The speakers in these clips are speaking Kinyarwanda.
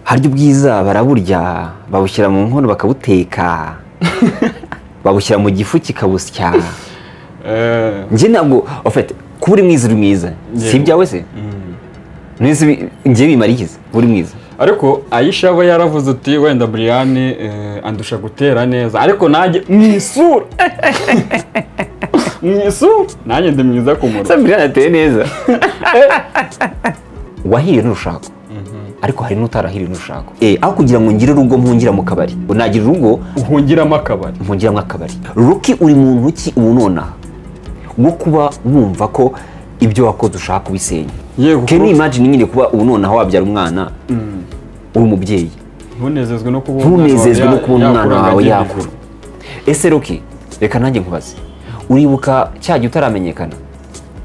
Harya ubwiza baraburya, babushyira mu nkono bakabuteka, babushyira mu gifu kikabusya. Njye ntabwo en fait kuba uri mwiza uri mwiza, si ibyawe se? Njye bimara iki uri mwiza? Ariko Aisha we yaravuze uti wenda Brian andusha gutera neza, ariko nanjye mu isura mu isura nanjye ndi mwiza kumurusha. Se Brian ateye neza. Wahiriye n'urushako, ariko hari n'utarahiriye n'urushako. Aho kugira ngo ngire urugo mpungira mu kabari, nagira urugo uhungiramo akabari, mpungiramo akabari. Rocky uri muntu ki ubu nonaha wo kuba wumva ko ibyo wakoze ushaka kubisenya? Can you imagine nyine kuba ubu nonaha wabyara umwana uri umubyeyi ntunezezwe no kubona umwana wawe yakura? Ese Rocky, reka nanjye nkubaze, uribuka cya gihe utaramenyekana,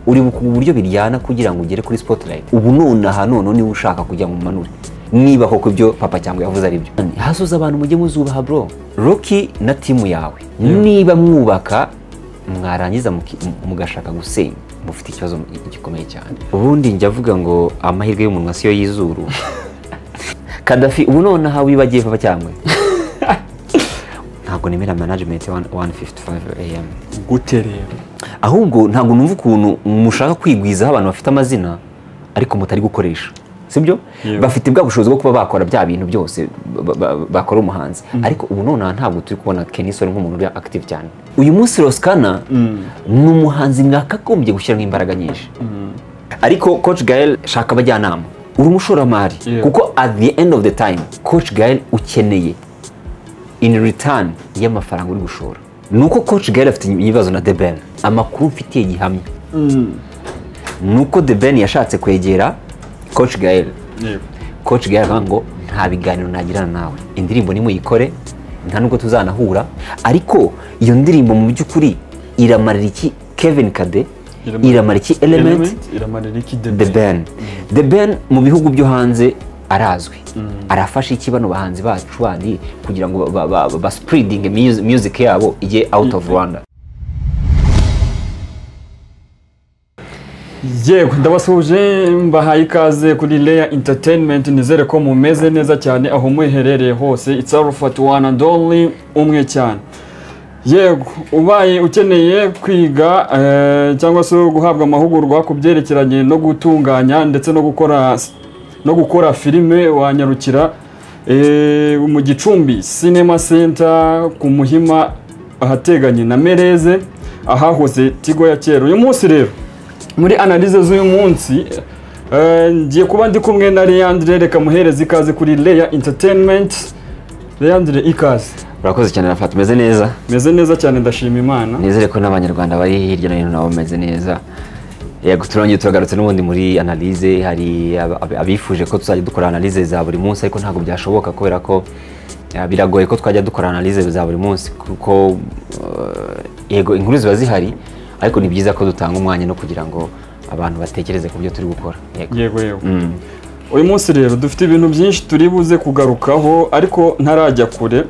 uribuka uburyo biryana kugira ngo ugere kuri spotlight? Ubu nonaha none niba ushaka kujya mu manure, niba koko ibyo papa cyangwa yavuze ari byo, hasoza abantu mujye muzubaha bro. Rocky na timu yawe, niba mwubaka mwarangiza mugashaka gusenya, mufite ikibazo gikomeye cyane. Ubundi njya avuga ngo amahirwe y'umunwa siyo y'izuru. Kadafi ubu nonaha wibagiye papa cyangwa? Ntabwo nemera management ya 1:55 am. Gute rero? Ahubwo ntabwo numva ukuntu mushaka kwigwizaho abantu bafite amazina ariko mutari gukoresha, sibyo? Bafite bwa bushobozi bwo kuba bakora bya bintu byose bakora umuhanzi, ariko ubu nonaha ntabwo turi kubona Kenny Sol nk'umuntu uri active cyane. Uyu munsi Roskana ni umuhanzi mwakagombye gushyiramo imbaraga nyinshi. Ariko Coach Gael, shaka abajyanama, uri umushoramari, kuko at the end of the time Coach Gael ukeneye in return y'amafaranga uri gushora. Nuko Coach Gael afite ibibazo na The Ben, amakuru mfitiye gihamya nuko The Ben yashatse kwegera Coach Gael. Coach Gael avuga ngo nta biganiro nagirana nawe, indirimbo nimuyikore nta nubwo tuzanahura. Ariko iyo ndirimbo mu by'ukuri iramarira iki Kevin Kade, iramarira iki Element, iramarira iki The Ben? The Ben mu bihugu byo hanze arazwi, arafasha iki bano bahanzi bacu bandi kugira ngo ba spreading music yabo ijye out of Rwanda? Yego, ndabasuhuje mbahaye ikaze kuri Leya Entertainment, nizere ko mumeze neza cyane aho muherereye hose. It's Arafat one and only, umwe cyane. Yego, ubaye ukeneye kwiga cyangwa se guhabwa amahugurwa ku byerekeranye no gutunganya ndetse no gukora filime, wanyarukira mu Gicumbi Cinema Center ku Muhima ahateganye na Mereze ahahoze Tigo ya kera. Uyu munsi rero muri analyse z'uyu munsi ngiye kuba ndi kumwe na Leandre. Reka muhereze ikaze kuri Leya Entertainment. Leandre, ikaze. Urakoze cyane Rafat, meze neza? Meze neza cyane, ndashima Imana. Nizere ko n'abanyarwanda bari hirya no hino nabo bameze neza. Yego, turongeye turagarutse n'ubundi muri analyse. Hari abifuje ko tuzajya dukora analyse za buri munsi, ariko ntabwo byashoboka kubera ko biragoye ko twajya dukora analyse za buri munsi, kuko yego inkuru ziba zihari, ariko ni byiza ko dutanga umwanya no kugira ngo abantu batekereze ku byo turi gukora. Yego yego. Uyu munsi rero dufite ibintu byinshi turi buze kugarukaho, ariko ntarajya kure.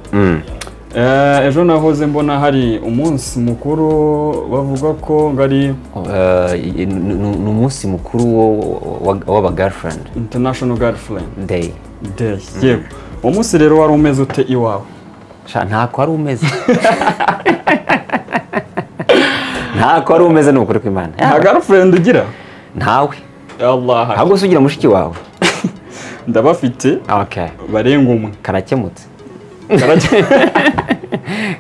Ejo nahoze mbona hari umunsi mukuru bavuga ko ngari ni umunsi mukuru w'aba girlfriend, International Girlfriend Day. Yego, uwo munsi rero wari umeze ute iwawe? Ntako wari umeze. Ntako wari umeze, ni ukuri kw'Imana. Nta girlfriend ugira? Ntawe. Allah. Ahubwo se ugira mushiki wawe? Ndabafite. Okay. Barenga umwe. Karakemutse.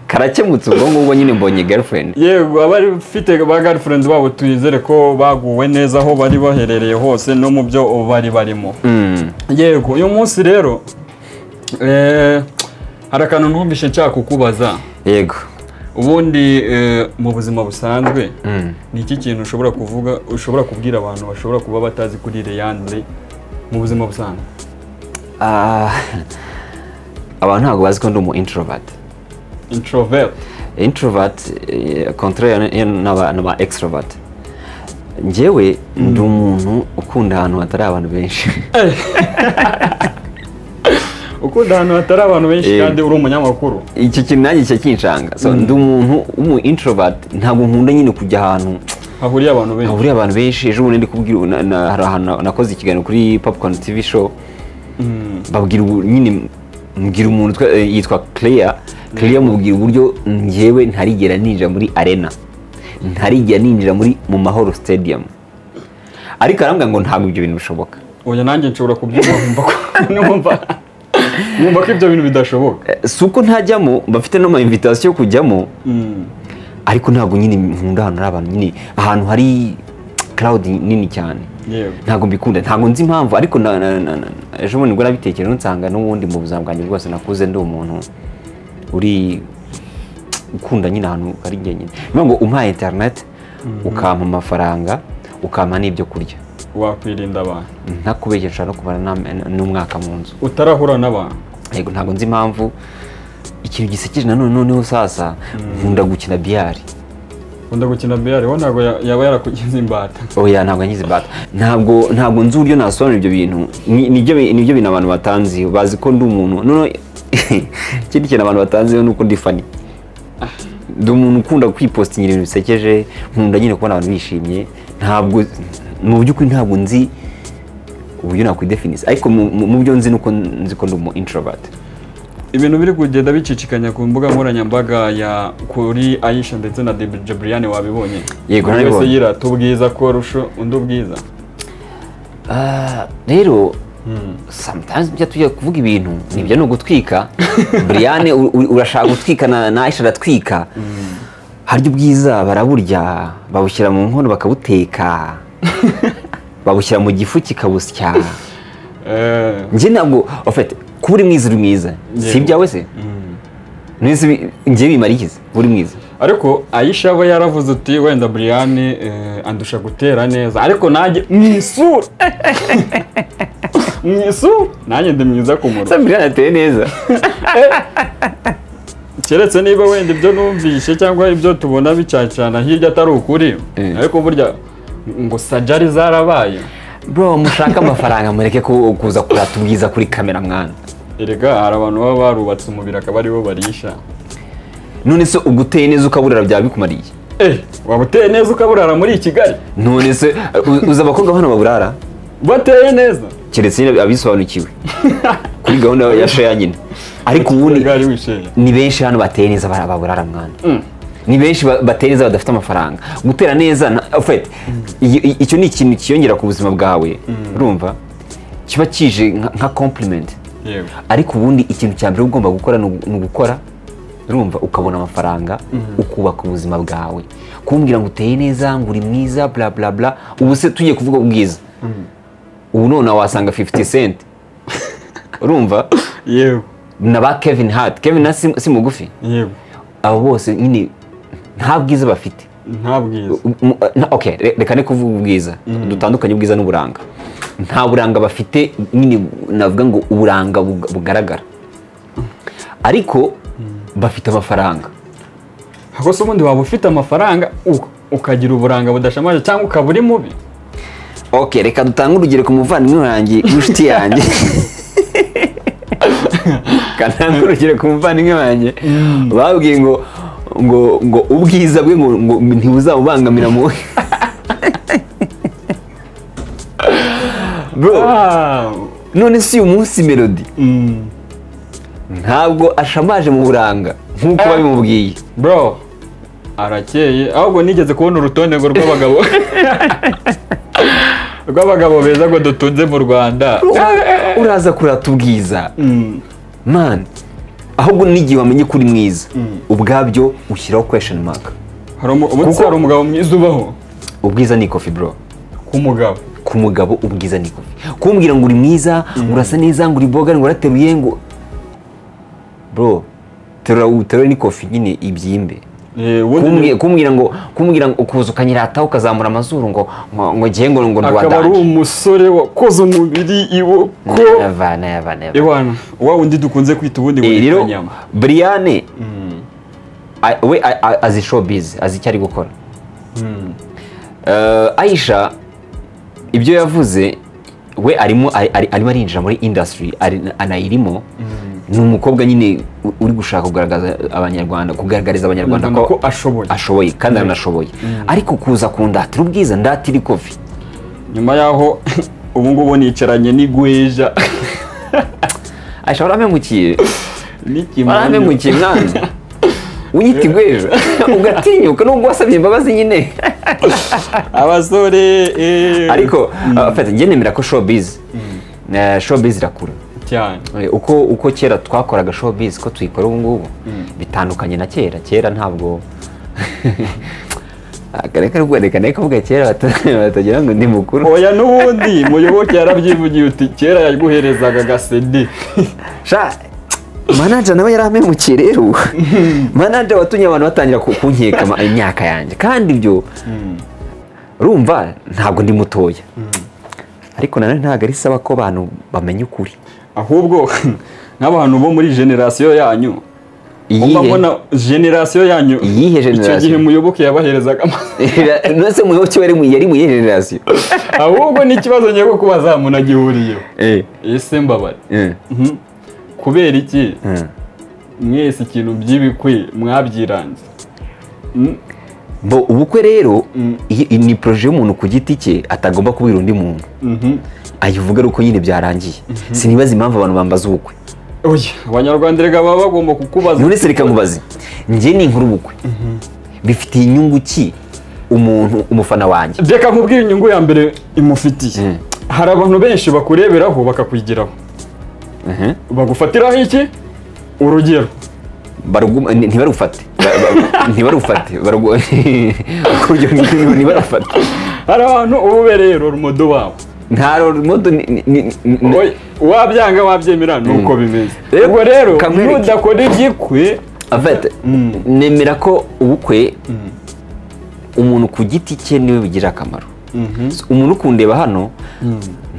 Karakemutse ubwo ngubwo nyine mbonye girlfriend. Yego, abari bafite ba girlfriend babo twizere ko baguwe neza aho bari baherereye hose no mu byo bari barimo. Yego, uyu munsi rero hari akantu numvise nshaka kukubaza. Yego. Ubundi mu buzima busanzwe ni iki kintu ushobora kuvuga, ushobora kubwira abantu bashobora kuba batazi kuri Leandre mu buzima busanzwe? Abantu ntabwo bazi ko ndi umu introvert. Introvert. Introvert contraire n'aba extrovert. Njyewe ndi umuntu ukunda ahantu hatari abantu benshi. Ukunda ahantu hatari abantu benshi kandi uri umunyamakuru. Icyo kintu nanjye cyo kinshanga. So ndi umuntu w'umu introvert, ntabwo nkunda nyine kujya ahantu hahuriye abantu benshi. Hahuriye abantu benshi. Ejo bundi ndi kubwira hari ahantu nakoze ikiganiro kuri Popcorn TV show. Babwira nyine mbwira umuntu yitwa Claire. Claire mubwira uburyo njyewe ntarigera ninjira muri arena, ntarigera ninjira muri mu Mahoro Stadium, ariko arambwira ngo ntabwo ibyo bintu bishoboka. Oya nanjye nshobora kubyumva nkumva ko ibyo bintu bidashoboka. Si uko ntajyamo, bafite no ma invitation yo kujyamo, ariko ntabwo nyine nkunda ahantu hari abantu nyine, ahantu hari crowd nini cyane. Ntabwo mbikunda, ntabwo nzi impamvu, ariko ejo bundi nibwo nabitekereje nsanga n'ubundi mu buzima bwanjye bwose nakuze ndi umuntu uri ukunda nyine ahantu hari njyenyine. Niyo ngo umpaye internet, ukampa amafaranga, ukampa n'ibyo kurya, wakwirinda abantu. Ntakubeshye nshobora no kumara n'umwaka mu nzu utarahura n'abantu. Yego, ntabwo nzi impamvu. Ikintu gisekeje nanone noneho sasa nkunda gukina biyari. Nkunda gukina biyari, wowe ntabwo yaba yarakugize imbata? Oya, ntabwo yangize imbata. Ntabwo nzi uburyo nasobanura ibyo bintu. Nibyo bintu abantu batanzi, bazi ko ndi umuntu. Noneho ikindi kintu abantu batanzi ni uko ndi funny. Ndi umuntu ukunda kwipostingira ibintu bisekeje, nkunda nyine kubona abantu bishimye. Ntabwo mu by'ukuri ntabwo nzi uburyo nakwidefinisa, ariko mu byo nzi nuko nzi ko ndi umu introvert. Ibintu biri kugenda bicicikanya ku mbuga nkoranyambaga ya kuri Aisha ndetse na DJ Brian wabibonye? Yego, narabibonye. Wese yirata ubwiza ko rusho undi ubwiza. Rero sometimes njya tujya kuvuga ibintu nibyo ni ugutwika. Brian urashaka gutwika na Aisha aratwika. Harya ubwiza baraburya, babushyira mu nkono bakabuteka, babushyira mu gifu kikabusya. Njye ntabwo en fait kuba uri mwiza uri mwiza, si ibyawe se? Njye bimara iki uri mwiza? Ariko Aisha we yaravuze uti wenda Brian andusha gutera neza, ariko nanjye mu isura mu isura nanjye ndi mwiza kumurusha. Se Brian ateye neza. Keretse niba wenda ibyo numvishe cyangwa ibyo tubona bicacana hirya atari ukuri, ariko burya ngo sajari zarabaye. Bro, mushaka amafaranga mureke kuza kurata ubwiza kuri kamera mwana. Erega hari abantu baba barubatse umubiri akaba aribo barisha. None se uguteye neza ukaburara byaba bikumariye? Waba uteye neza ukaburara muri Kigali? None se uza abakobwa hano baburara? Bateye neza? Keretse nyine abisobanukiwe kuri gahunda ya share nyine. Ariko ubundi ni benshi hano bateye neza baburara mwana. Ni benshi bateye neza badafite amafaranga. Gutera neza en fait icyo ni ikintu kiyongera ku buzima bwawe, urumva? Kiba kije nka compliment. Ariko ubundi ikintu cya mbere ugomba gukora ni ugukora, urumva, ukabona amafaranga, ukubaka ubuzima bwawe. Kumbwira ngo uteye neza, ngo uri mwiza, bla bla bla. Ubu se tugiye kuvuga ubwiza. Ubu none wasanga 50 Cent. Urumva? Yego. Na ba Kevin Hart. Kevin Hart si mugufi. Yego. Abo bose nyine nta bwiza bafite. Nta bwiza. Okay, reka ne kuvuga ubwiza. Dutandukanye ubwiza n'uburanga. Nta buranga bafite nyine, navuga ngo uburanga bugaragara. Ariko bafite amafaranga. Hako se ubundi waba ufite amafaranga ukagira uburanga budashamaje cyangwa ukaba uri mubi? Okay, reka dutange urugero ku muvandimwe wanjye w'inshuti yanjye. Kantange urugero ku muvandimwe wanjye. Babwiye ngo ngo ngo ubwiza bwe ngo ntibuzabubangamira mu Bro, none si uyu munsi Melody ntabwo ashamaje mu buranga nkuko babimubwiye. Bro, arakeye. Ahubwo nigeze kubona urutonde ngo rw'abagabo rw'abagabo beza ngo dutunze mu Rwanda. Uraza kurata ubwiza man, ahubwo n'igihe wamenye kuri mwiza ubwabyo ushyiraho question mark. Hari umugabo mwiza ubaho. Ubwiza ni kofi bro. Ku mugabo ubwiza ni kofi. Kumbwira ngo uri mwiza, ngo urasa neza, ngo uri boga, ngo urateruye, ngo bro, terura ni kofi nyine ibyimbe. Kumbwira ngo ukuza ukanyirataho ukazamura amazuru ngo ngo ngiye ngo ngo ndwadanje. Akaba ari umusore wakoze umubiri iboko. Neva. Ewana, wa wundi dukunze kwita ubundi ngo ni kanyama. Brian we azi showbiz, azi icyo ari gukora. Aisha ibyo yavuze we arimo arinjira muri industry, anayirimo. Ni umukobwa nyine uri gushaka kugaragaza abanyarwanda, kugaragariza abanyarwanda ko ashoboye kandi aranashoboye. Ariko kuza kundatira ubwiza, ndatira ikofi. Nyuma yaho ubu ngubu nicaranye n'igweja. Aisha warampemukiye. Warampemukiye mwana. Unyita igweja ugatinyuka nubwo wasabye imbabazi nyine. Abasore ariko afite njye nemera ko showbiz showbiz irakura cyane. Uko kera twakoraga showbiz ko tuyikora ubu ngubu bitandukanye na kera. Kera ntabwo reka kuvuga kera batagira ngo ndi mukuru. Oya n'ubundi Muyoboke yarabyivugiye uti kera yaguherezaga gasedi. Sha manager nawe yarampemukiye rero. Manager watumye abantu batangira kunkeka imyaka yanjye kandi ibyo urumva ntabwo ndi mutoya. Ariko nanone ntabwo ari saba ko abantu bamenya ukuri. Ahubwo nk'abantu bo muri generation yanyu mbona generation yanyu iyihe generation? Icyo gihe Muyoboke yabaherezaga nose Muyoboke yari mu iyihe generation? Ahubwo n'ikibazo ngiye kubaza munagihuriyeho. Ese mbabare kubera iki mwese ikintu by'ibikwe mwabyiranze? Bo ubukwe rero ni projet y'umuntu ku giti cye atagomba kubwira undi muntu. Ayivuga ari uko nyine byarangiye. Sinibaza impamvu abantu bambaza ubukwe. Oya abanyarwanda rega baba bagomba kukubaza. None se reka nkubaze. Njye ni inkuru ubukwe. Bifitiye inyungu ki umuntu umufana wanjye? Reka nkubwire inyungu ya mbere imufitiye. Hari abantu benshi bakureberaho bakakwigiraho. Bagufatiraho iki? Urugero. Ntibarufate. Ntibarufate. Ntibarufate. Hari abantu ububereye role model wabo. Nta role model wabyanga wabyemera nuko bimeze. Ubwo rero nudakora igikwe afite nemera ko ubukwe umuntu ku giti cye niwe bigira akamaro. Umuntu ukundeba hano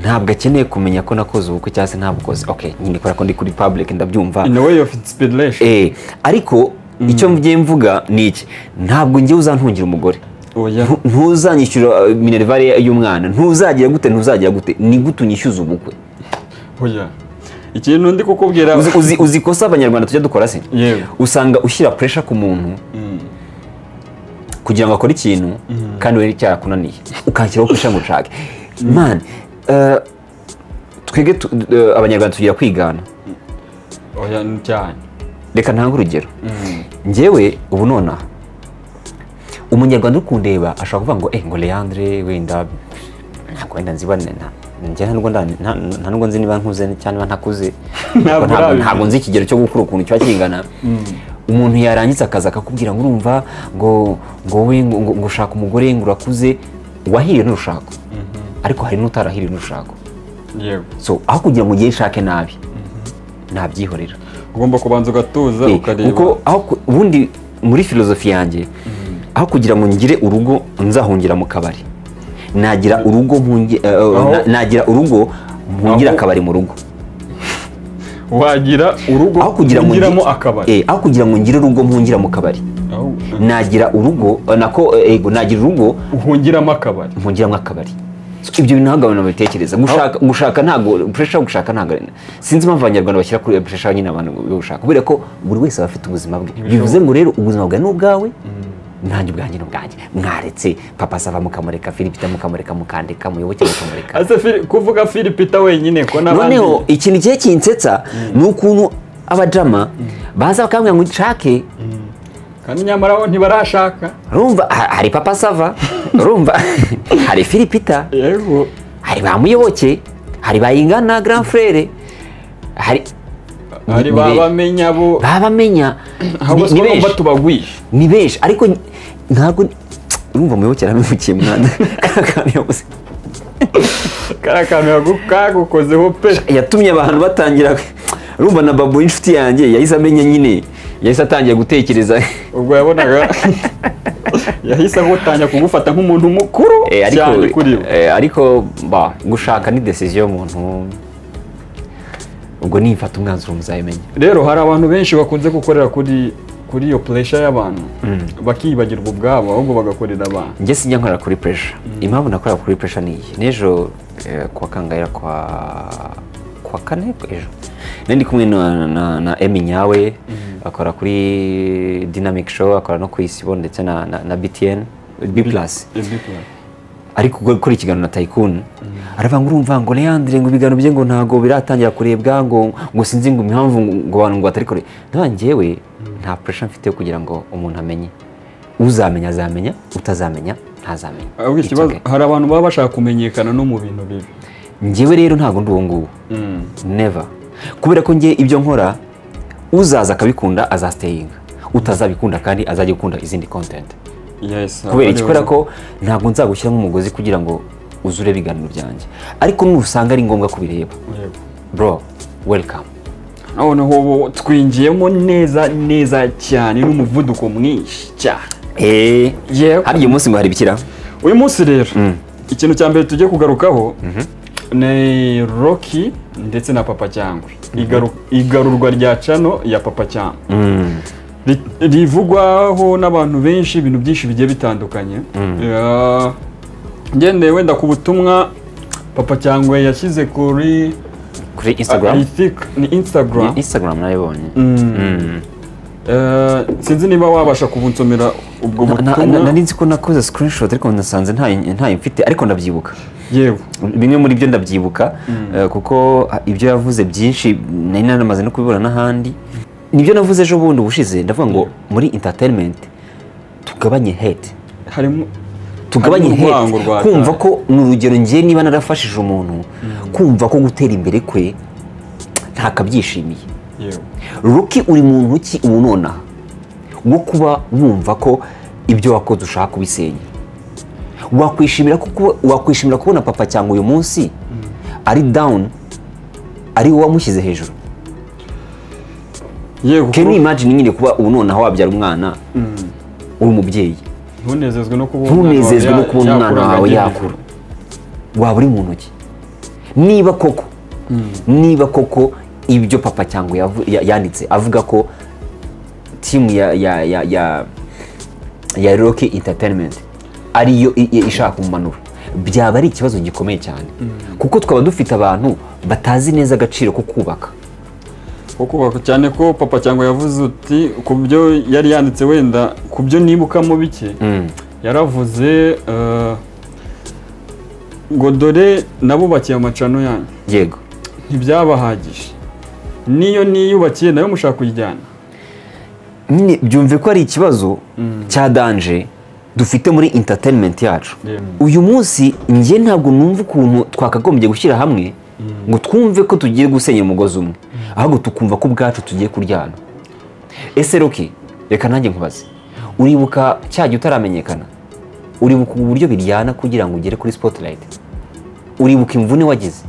ntabwo akeneye kumenya ko nakoze ubukwe cyangwa se ntabukoze. Okay, nyine kubera ko ndi kuri public ndabyumva. In a way of inspiration. Ariko icyo mgiye mvuga ni iki, ntabwo ngiye uzantungira umugore. Ntuzanyishyura minerval y'umwana, ntuzagira gute, ntuzagira gute, ni gute unyishyuza ubukwe? Oya. Ikintu ndi kukubwira uzi kosa abanyarwanda tujya dukora se? Usanga ushyira pressure ku muntu kugira ngo akore ikintu kandi we cyarakunaniye ukanshyiraho pressure ngo ushake. Man, twege abanyarwanda tugira kwigana. Oya cyane. Reka ntange urugero. Njyewe ubu nonaha umunyarwanda uri kundeba ashobora kuvuga ngo ngo Leandre wenda ntabwo wenda nzibane njye nta nubwo nzi niba nkuze cyangwa ntakuze, ntabwo nzi ikigero cyo gukura ukuntu kiba kingana. Umuntu yarangiza akazi akakubwira ngo urumva ngo ngo we ngo ushaka umugore ngo urakuze, wahiriwe n'urushako. Ariko hari n'utarahiriwe n'urushako. Yego. So aho kugira ngo ugiye nshake nabi nabyihorera. Ugomba kubanza ugatuza ukareba. Kuko aho ubundi muri filozofi yanjye aho kugira ngo ngire urugo nzahungira mu kabari, nagira urugo nagira urugo mpungira akabari mu rugo. Wagira urugo aho kugira ngo ngiramo akabari. Aho kugira ngo ngire urugo mpungira mu kabari, nagira urugo nako ego nagira urugo uhungiramo akabari, mpungiramo akabari. Ibyo bintu ntabwo abantu babitekereza. Gushaka ntabwo pressure, gushaka ntabwo sinzi impamvu abanyarwanda bashyira kuri pressure nyine abantu yo gushaka, kubera ko buri wese aba afite ubuzima bwe. Bivuze ngo rero ubuzima bwawe n'ubwawe nanjye ubwanjye n'ubwanjye. Mwaretse Papa Sava mukamureka, Philip mukamureka, mukandika Muyoboke mukamureka. Ase kuvuga Philip wenyine ko n'abandi. Noneho ikintu kiye kinsetsa ni ukuntu abajama baza bakambwira ngo nshake kandi nyamara bo ntibarashaka. Urumva hari Papa Sava, urumva hari Philip, yego, hari ba Muyoboke, hari Bayingana grand frère, hari babamenya bo babamenya ni benshi tubagwisha ni benshi. Ariko ntabwo urumva Muyoboke yarabivukiye mwana. Karakantu kagukozeho pe, yatumye abantu batangira. Urumva na Babu inshuti yanjye yahise amenya nyine, yahise atangiye gutekereza. Ubwo yabonaga yahise agutangira kugufata nk'umuntu mukuru cyane kuri we. Ariko ba gushaka ni decision y'umuntu, ubwo nifata umwanzuro muzabimenya. Rero hari abantu benshi bakunze gukorera kuri iyo pressure y'abantu bakibagirwa ubwabo ahubwo bagakorera abantu. Njye sinjya nkorera kuri pressure. Impamvu nakorera kuri pressure ni iyi. N'ejo kwa kangayira kwa kane ejo nari kumwe na Emi Nyawe, akora kuri Dynamic Show, akora no ku Isibo ndetse na BTN B+. Ariko gukora ikiganiro na Tycoon, aravuga ngo urumva ngo Leandre ngo ibiganiro bye ngo ntago biratangira kurebwa, ngo sinzi ngo impamvu ngo abantu ngo batari kure. Njyewe nta pressure mfite yo kugira ngo umuntu amenye. Uzamenya azamenya, utazamenya ntazamenya. Ikibazo, hari abantu baba bashaka kumenyekana no mu bintu bibi. Njyewe rero ntago ndi uwo nguwo. Never. Kubera ko njye ibyo nkora, uzaza akabikunda azastayinga, utazabikunda kandi azajya gukunda izindi content. Yes. Kubera iki? Kubera ko ntabwo nzagushyira nk'umugozi kugira ngo uzure ibiganiro byanjye, ariko nusanga ari ngombwa kubireba, bro, welcome. Noneho ubu twinjiyemo neza neza cyane n'umuvuduko mwinshi cyane. Hari uyu munsi ngo hari ibikira? Uyu munsi rero ikintu cya mbere tugiye kugarukaho ni Rocky ndetse na Papa Cyangwe. Igarurwa rya channel ya Papa Cyangwe rivugwaho n'abantu benshi ibintu byinshi bigiye bitandukanye. Ngendeye wenda ku butumwa Papa Cyangwe yashyize kuri Instagram. I think ni Instagram. Instagram nayibonye. Sinzi niba wabasha kubunsomera ubwo butumwa. Nari nzi ko nakoze screenshot ariko nasanze ntayo mfite, ariko ndabyibuka. Yewe, bimwe muri byo ndabyibuka, kuko ibyo yavuze byinshi nari naramaze no kubibona n'ahandi. Nibyo navuze ejo bundi ubushize, ndavuga ngo muri entertainment tugabanye hate. Harimo tugabanye hate, kumva ko ni urugero ngiye niba narafashije umuntu, kumva ko gutera imbere kwe ntakabyishimiye. Rocky uri muntu ki ubu nonaha wo kuba wumva ko ibyo wakoze ushaka kubisenya? Wakwishimira kubona Papa Cyangwe uyu munsi ari down, ari wowe wamushyize hejuru? Yego. Can you imagine nyine kuba ubu nonaha wabyara umwana uri umubyeyi, ntunezezwe no kubona umwana wawe yakura, waba uri mu ntoki? Niba koko ibyo Papa Cyangwe yanditse avuga ko team ya Rocky Entertainment ariyo ishaka kumumanura, byaba ari ikibazo gikomeye cyane, kuko twaba dufite abantu batazi neza agaciro ko kubaka. Kubaka cyane ko Papa Cyangwe yavuze uti ku byo yari yanditse, wenda ku byo nibukamo bike, yaravuze ngo dore nabubakiye amacano yanyu. Yego. Ntibyabahagije, niyo niyubakiye nayo mushaka kuyijyana. Nyine byumve ko ari ikibazo cya danger dufite muri entertainment yacu. Uyu munsi njye ntabwo numva ukuntu twakagombye gushyira hamwe ngo twumve ko tugiye gusenyera umugozi umwe, ahubwo tukumva ko ubwacu tugiye kuryana. Ese Rocky, reka nanjye nkubaze, uribuka cya gihe utaramenyekana? Uribuka uburyo biryana kugira ngo ugere kuri spotlight? Uribuka imvune wagize?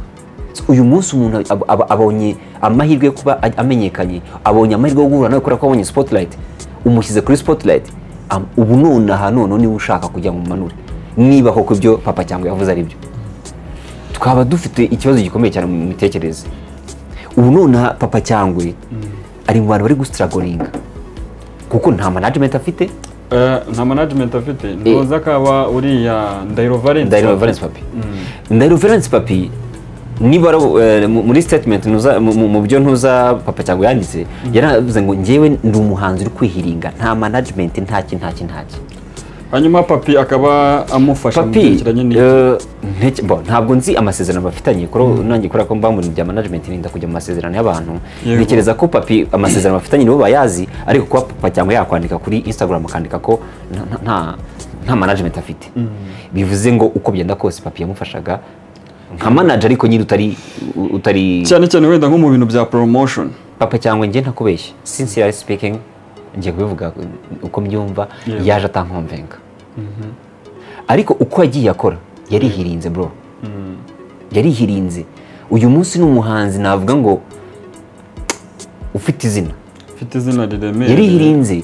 Uyu munsi umuntu abonye amahirwe yo kuba amenyekanye, abonye amahirwe yo guhura nawe kubera ko abonye spotlight, umushyize kuri spotlight. Ubu nonaha none niba ushaka kujya mu manure, niba koko ibyo Papa Cyangwe yavuze ari byo, twaba dufite ikibazo gikomeye cyane mu mitekerereze. Ubu nonaha Papa Cyangwe ari mu bantu bari gustrugglinga kuko nta management afite. Nta management afite, ndoza akaba uriya Ndahiro Valence Papi. Ndahiro Valence Papi niba muri statement mu byo ntuza Papa Cyangwe yanditse, yaravuze ngo njyewe ndi umuhanzi uri kwihiringa, nta management, ntaki. Hanyuma Papi akaba amufasha mu byerekeranye n'iki? Ntabwo nzi amasezerano bafitanye, kuko nanjye kubera ko mba mu bintu bya management ninda kujya mu masezerano y'abantu. Ntekereza ko Papi amasezerano bafitanye nibo bayazi, ariko kuba Papa Cyangwe yakwandika kuri Instagram akandika ko nta management afite, bivuze ngo uko byenda kose Papi yamufashaga nka manager, ariko nyiri utari cyane cyane wenda nko mu bintu bya promotion. Papa Cyangwe njye ntakubeshye, sincerely speaking, ngiye kubivuga uko mbyumva, yaje atankomvenga. Ariko uko yagiye akora yarihirinze bro. Yarihirinze. Uyu munsi ni umuhanzi navuga ngo ufite izina. Ufite izina riremereye. Yarihirinze.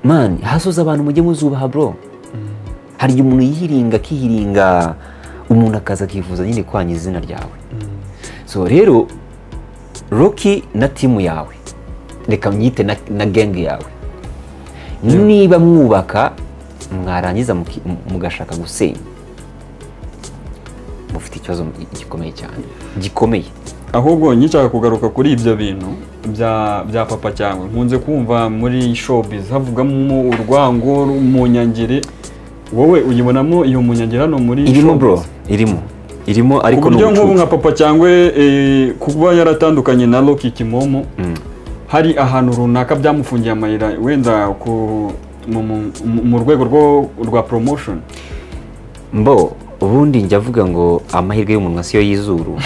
Man, hasoza abantu mujye muzubaha bro. Hari igihe umuntu yihiringa akihiringa, umuntu akaza akifuza nyine kwanya izina ryawe. So rero Rocky na timu yawe, reka myite na gang yawe, niba mwubaka mwarangiza mugashaka gusenya, mufite ikibazo gikomeye cyane, gikomeye. Ahubwo nyicaga kugaruka kuri ibyo bintu bya Papa Cyangwe, nkunze kumva muri showbiz havugamo urwango mu nyangire. Wowe uyibonamo iyo munyangire hano muri Irimo bro, irimo ariko n'ubu nk'ubu nka Papa Cyangwe kuba yaratandukanye na Rocky Kimomo, hari ahantu runaka byamufungiye amayira wenda ku mu rwego rwa promotion. Mbo ubundi njya avuga ngo amahirwe y'umunwa siyo y'izuru.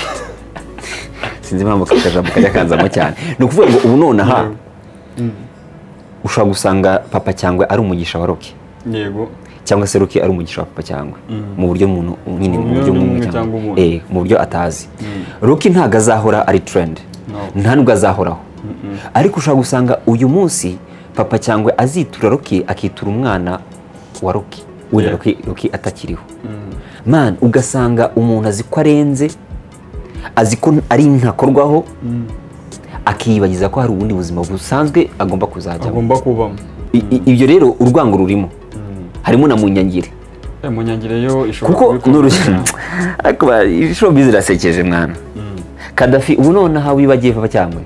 Sinzi impamvu akajambo kajya kanzamo cyane. Ni ukuvuga ngo ubu nonaha ushobora gusanga Papa Cyangwe ari umugisha wa Rocky. Yego. Cyangwa se Rocky ari umugisha wa Papa Cyangwe mu buryo umuntu nyine mu buryo bumwe cyangwa mu buryo atazi. Rocky ntago azahora ari trend. Nta nubwo azahoraho. Ariko ushobora gusanga uyu munsi Papa Cyangwe azitura Rocky akitura umwana wa Rocky. Wenda Rocky atakiriho. Man, ugasanga umuntu azi ko arenze, azi ko ari ntakorwaho, akiyibagiza ko hari ubundi buzima busanzwe agomba kuzajyamo, agomba kubamo. Ibyo rero urwango rurimo. Harimo na munyangire. Munyangire yo ishobora kuko ariko showbiz irasekeje mwana. Kadafi ubu nonaha wibagiye Papa Cyangwe.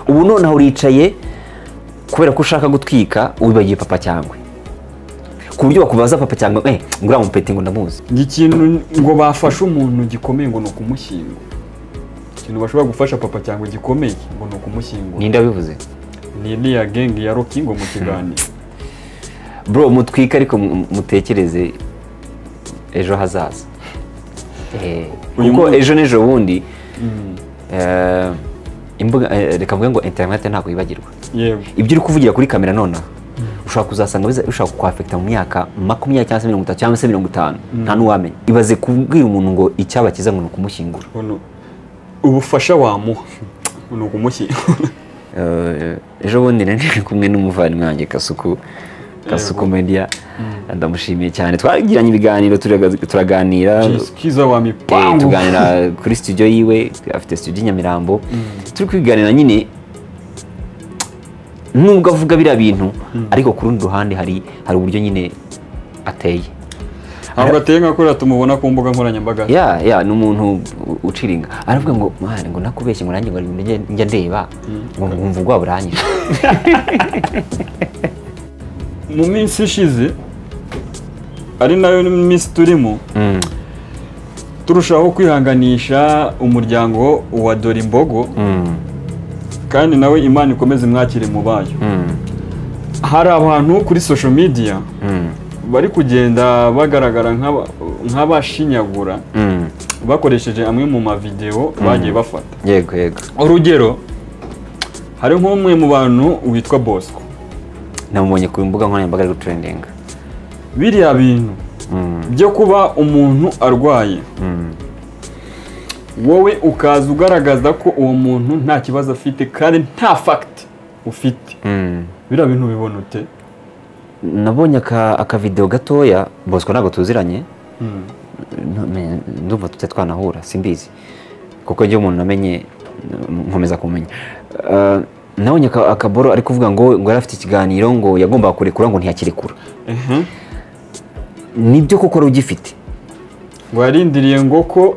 Ubu nonaha uricaye kubera ko ushaka gutwika wibagiye Papa Cyangwe. Ku buryo bakubaza Papa Cyangwe ngura mupeti ngo ndamuzi. Ikintu ngo bafashe umuntu gikomeye ngo nukumushyingura. Ikintu bashobora gufasha Papa Cyangwe gikomeye ngo nukumushyingura. Ninde wabivuze? Ni iriya gang ya Rocky ngo mu kiganiro. Bro, mutwika ariko mutekereze ejo hazaza. Kuko ejo n'ejo bundi imbuga reka mvuge ngo internet ntabwo yibagirwa. Yego. Ibyo uri kuvugira kuri kamera nonaha ushobora kuzasanga ushobora kukwafekta mu myaka 20 cyangwa se 30 cyangwa se 50 nta n'uwamenya. Ibaze kubwira umuntu ngo icyabakiza ngo nukumushyingura. Ubufasha wamuha nukumushyingura. Ejo bundi nari kumwe n'umuvandimwe wanjye Kasuku Media, ndamushimiye cyane. Twagiranye ibiganiro, turaganira Kiza wa mipango, tuganira kuri studio yiwe, afite studio i Nyamirambo. Turi kwiganira nyine nubwo avuga biriya bintu, ariko ku rundi ruhande hari uburyo nyine ateye. Ahubwo ateye nka kuriya tumubona ku mbuga nkoranyambaga. Ya ni umuntu uciringa. Aravuga ngo mwana ngo nakubeshye ngo nanjye ngo njya ndeba ngo ngumva ubwoba buranyishe. Mu minsi ishize ari nayo minsi turimo, turushaho kwihanganisha umuryango wa Dorimbogo, kandi nawe Imana ikomeze mwakire mu bayo. Hari abantu kuri social media bari kugenda bagaragara nk'abashinyagura bakoresheje amwe mu mavideo bagiye bafata. Yego yego. Urugero hari nk'umwe mu bantu witwa Bosco. Namubonye ku mbuga nkoranyambaga ari gutrendinga. Biriya bintu byo kuba umuntu arwaye, wowe ukaza ugaragaza ko uwo muntu nta kibazo afite kandi nta fact ufite, biriya bintu bibona ute? Nabonye aka video gatoya. Bosco ntabwo tuziranye, ndumva tujya twanahura simbizi, kuko njye umuntu namenye nkomeza kumenya. Nabonye akaboro ari kuvuga ngo yari afite ikiganiro ngo yagombaga kurekura ngo ntiyakirekura. Nibyo koko ari ugifite. Ngo yarindiriye ngo ko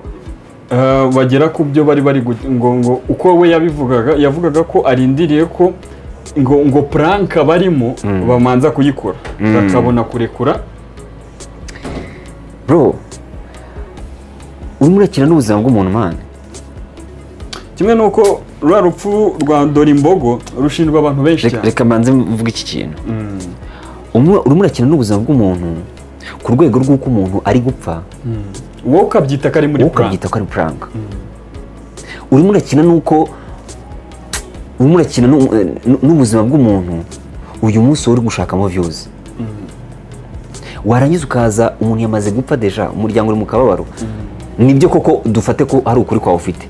bagera ku byo bari ngo uko we yabivugaga, yavugaga ko arindiriye ko ngo prank barimo bamanza kuyikora bakabona kurekura. Bro, urimo urakina n'ubuzima bw'umuntu man. Kimwe nuko rwa rupfu rwa Dorimbogo rushinjwa abantu benshi cyane. Reka manze mvuge iki kintu. Urimo urakina n'ubuzima bw'umuntu ku rwego rw'uko umuntu ari gupfa, wowe ukabyita ko ari muri prank. Ukabyita ko ari prank. Urimo urakina nuko urimo urakina n'ubuzima bw'umuntu uyu munsi uri gushakamo views. Warangiza ukaza umuntu yamaze gupfa deja, umuryango uri mu kababaro. Nibyo koko dufate ko hari ukuri kwawe ufite.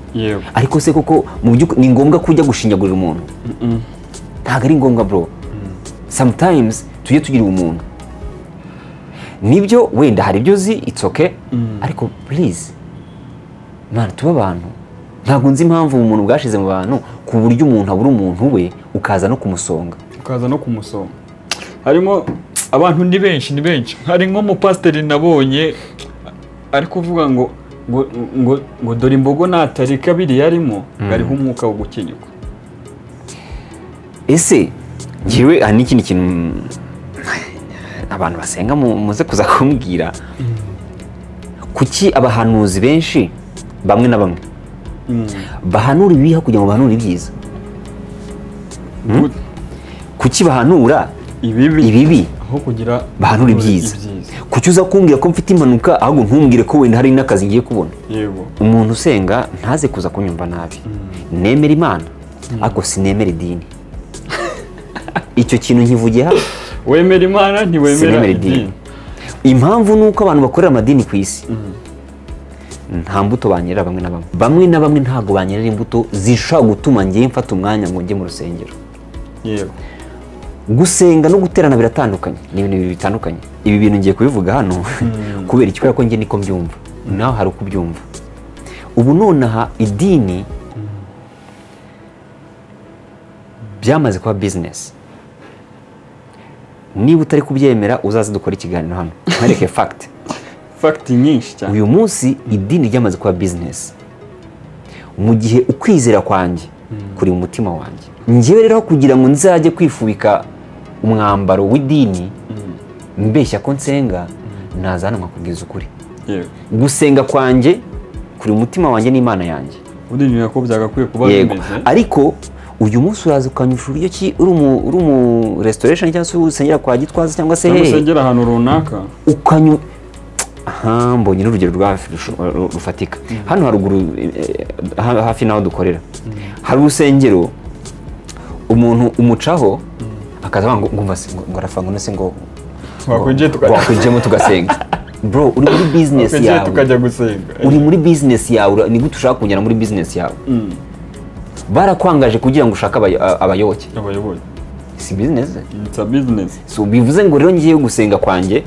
Ariko se koko mu by'ukuri ni ngombwa kujya gushinyagurira umuntu? Ntabwo ari ngombwa bro. Sometimes tujye tugira umuntu. Nibyo wenda hari ibyo uzi, it's okay, ariko please man, tuba abantu. Ntabwo nzi impamvu umuntu bwashize mu bantu ku buryo umuntu abura umuntu we ukaza no kumusonga. Ukaza no kumusonga. Harimo abantu ni benshi. Hari nko mu pasiteri nabonye ari kuvuga ngo ngo ngo Dorimbogo natarika biri yarimo hariho umwuka wo gukenyuka. Ese ngiwe hari n'ikindi kintu Abantu basenga muze kuza kumbwira kuki abahanuzi benshi bamwe na bamwe bahanura ibiha kugira ngo bahanure ibyiza. Kuki bahanura ibibi aho kugira bahanura ibyiza? Kuki uza kumbwira ko mfite impanuka ahubwo ntumbwire ko wenda hari n'akazi ngiye kubona? Yego. Umuntu usenga ntaze kuza kunyumva nabi. Nemera Imana ariko sinemera idini. Icyo kintu nkivugiye hano. Wemera Imana ntiwemera idini. Impamvu nuko abantu bakorera amadini ku isi nta mbuto banyerera bamwe na bamwe. Bamwe na bamwe ntago banyerera imbuto zishobora gutuma ngiye mfata umwanya ngo njye mu rusengero. Yego. Gusenga no guterana biratandukanye, ni ibintu bibiri bitandukanye. Ibi bintu ngiye kubivuga hano kubera iki? Kubera ko njye niko mbyumva, nawe hari uko ubyumva. Ubu nonaha idini byamaze kuba business. Niba utari kubyemera uzaze dukora ikiganiro hano nkwereke fact. Fact nyinshi cyane. Uyu munsi idini ryamaze kuba business. Mu gihe ukwizera kwanjye kuri mu mutima wanjye, njyewe rero kugira ngo nzajye kwifubika umwambaro w'idini mbeshya ko nsenga, naza nkakubwiza ukuri. Yego. Gusenga kwanjye kuri mu mutima wanjye n'Imana yanjye. Undi ko byagakwiye kuba bimeze. Ariko uyu munsi uraza ukanyusha uburyo ki uri mu restoration cyangwa se usengera kwa Gitwaza cyangwa se hehe, usengera ahantu runaka ukanyu. Aha mbonye n'urugero rwa rufatika. Hano haruguru hafi naho dukorera hari urusengero umuntu umucaho akaza ngo ngumva ngo arafa ngo nose ngo wakwinjiyemo tugasenga. Bro, uri muri business yawe, tukajya gusenga. Uri muri business yawe, ni gute ushaka kungera muri business yawe? Barakwangaje kugira ngo ushake abayoboke. Si business? It's a business. So bivuze ngo rero ngiye gusenga kwanjye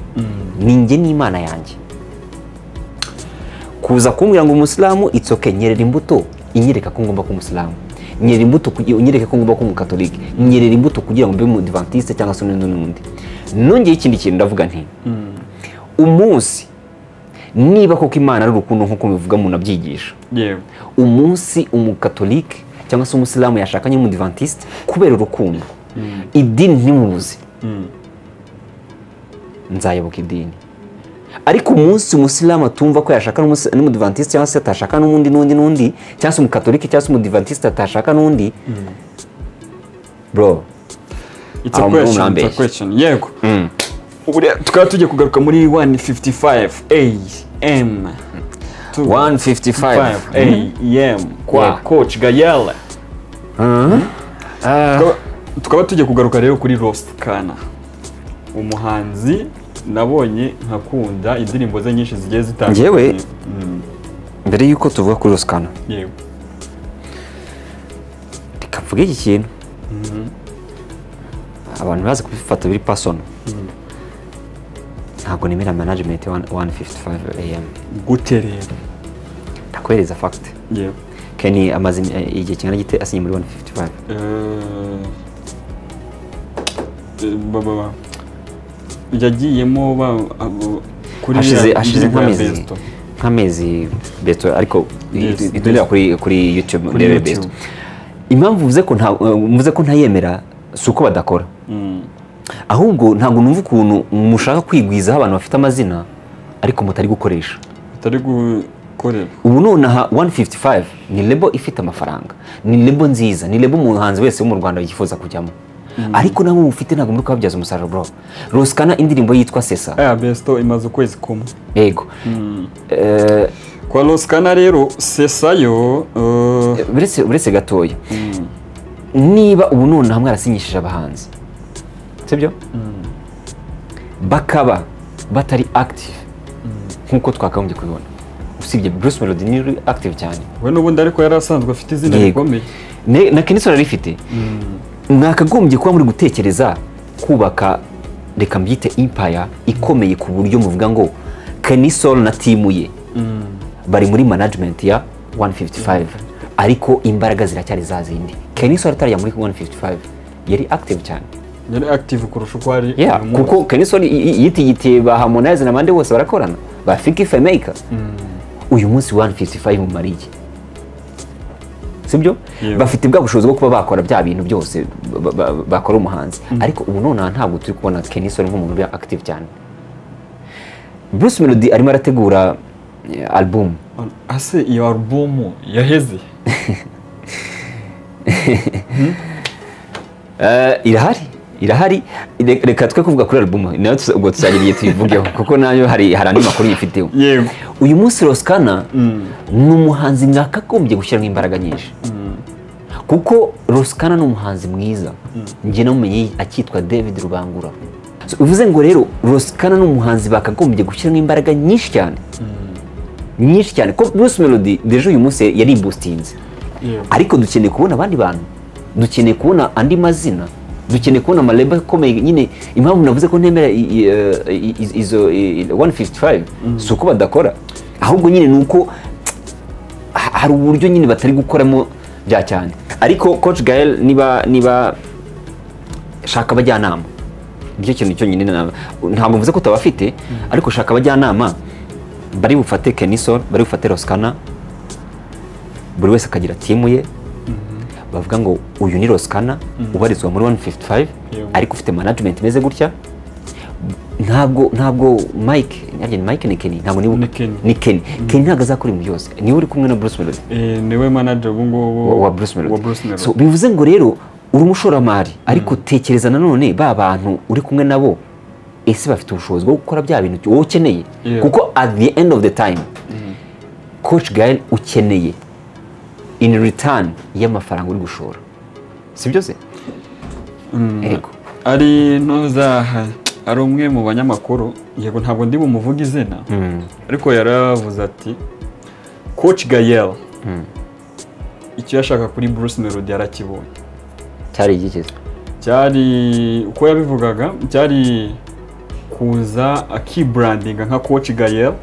ni njye n'Imana yanjye. Kuza kumbwira ngo umusilamu, it's okay, nyerera imbuto inyereka ko ngomba kuba umusilamu, nyerera imbuto unyereka ko ngomba kuba umukatolike, nyerera imbuto kugira ngo mbe umudivantiste cyangwa se n'undi n'undi. Nongeye ikindi kintu ndavuga nti umunsi niba koko Imana ari urukundo nk'uko mubivuga munabyigisha, yego, umunsi umukatolike cyangwa se umusilamu yashakanye n'umudivantiste kubera urukundo, idini ntimubuze, nzayoboka idini. Ariko umunsi umusilamu atumva ko yashaka n'umudivantiste cyangwa se atashaka n'undi n'undi n'undi, cyangwa se umukatolike cyangwa se umudivantiste atashaka n'undi, bro, it's a question, it's a question. Yego. Ubu tukaba tugiye kugaruka muri 1:55 AM 1:55 AM kwa Coach Gael. Tukaba tugiye kugaruka rero kuri Ross Kana, umuhanzi nabonye nkakunda indirimbo ze nyinshi zigiye zitandukanye. Njyewe mbere yuko tuvuga kuri Ross Kana, yego, reka mvuge iki kintu abantu bazi kubifata biri personal. Ntabwo nemera management 1:55 AM. Gute rero? Ndakohereza fact. Yego. Kenny amaze igihe kingana gite asinye muri 1:55? Baba yagiyemo kuri hashize nk'amezi Besto, ariko itondera kuri YouTube ndebe Besto. Impamvu mvuze ko ntayemera si uko badakora, ahubwo ntabwo numva ukuntu mushaka kwigwizaho abantu bafite amazina ariko mutari gukoresha. Mutari gukorera. Ubu nonaha 1:55 ni label ifite amafaranga, ni label nziza, ni label umuhanzi wese wo mu Rwanda yifuza kujyamo. Ariko nabo mufite ntabwo muri kubabyaza umusaruro bro. Ross Kana indirimbo yitwa Sesa. Besto imaze ukwezi kumwe. Yego. Kwa Ross Kana rero Sesa yo uretse gatoya. Niba ubu nonaha mwarasinyishije abahanzi, sibyo? Bakaba batari active nkuko twakagombye kubibona. Usibye Bruce Melody ni active cyane. We n'ubundi ariko yari asanzwe afite izina rikomeye. Na Kenny Sol arifite. Mwakagombye kuba muri gutekereza kubaka, reka mbyite empire ikomeye ku buryo muvuga ngo Kenny Sol na team ye bari muri management ya 1:55, ariko imbaraga ziracyari za zindi. Kenny Sol atari muri 1:55 yari active cyane. Yari active kurusha uko ari. Kuko Kenny Sol yitigitiye ba Harmonize na bande bose barakorana, ba Fiki Femake. Uyu munsi 1:55 mu mariki. Sibyo? Bafite bwa bushobozi bwo kuba bakora bya bintu byose bakora umuhanzi. Ariko ubu none ntabwo turi kubona Kenny Sol nk'umuntu uri active cyane. Bruce Melody arimo arategura album. Ase iyo album yaheze? Irahari. Reka twe kuvuga kuri album nayo ubwo tuzagiriye tuyivugeho kuko nayo hari andi makuru yifiteho. Yego. Uyu munsi Roskana ni umuhanzi mwakagombye gushyiramo imbaraga nyinshi. Kuko Roskana ni umuhanzi mwiza. Njye namumenye akitwa David Rubangura. So, uvuze ngo rero Roskana ni umuhanzi bakagombye gushyiramo imbaraga nyinshi cyane. Nyinshi cyane. Ko Bruce Melody deje uyu munsi yari boostinze. Ariko dukeneye kubona abandi bantu. Dukeneye kubona andi mazina. Dukeneye kubona amalebo akomeye nyine. Impamvu navuze ko ntemera izo 155 si uko badakora, ahubwo nyine nuko hari uburyo nyine batari gukoramo bya cyane. Ariko Coach Gael niba shaka abajyanama, nicyo kintu cyonyine ntabwo mvuze ko tabafite, ariko shaka abajyanama bari bufate Kenny Sol, bari bufate Roskana, buri wese akagira timu ye. Bavuga ngo uyu ni Roskana ubarizwa muri 155 ariko ufite management imeze gutya. Ntabwo Mike, ni Mike ni Kenny, ntabwo ni Kenny. Kenny ntabwo azakora ibintu byose, niwe uri kumwe na Bruce Melody, niwe manager ubu ngubu wa Bruce Melody. So bivuze ngo rero uri umushoramari, ariko tekereza nanone ba bantu uri kumwe nabo, ese bafite ubushobozi bwo gukora bya bintu wowe ukeneye? Kuko at the end of the time Coach Gael ukeneye in return y'amafaranga uri gushora, si byo se? Ego. Ari ntuzaha ari umwe mu banyamakuru, yego ntabwo ndi bumuvuge izina, ariko yaravuze ati Coach Gael icyo yashaka kuri Bruce Melody yarakibonye. Cyari igikiza? Cyari uko yabivugaga, cyari kuza akibrandinga nka Coach Gael,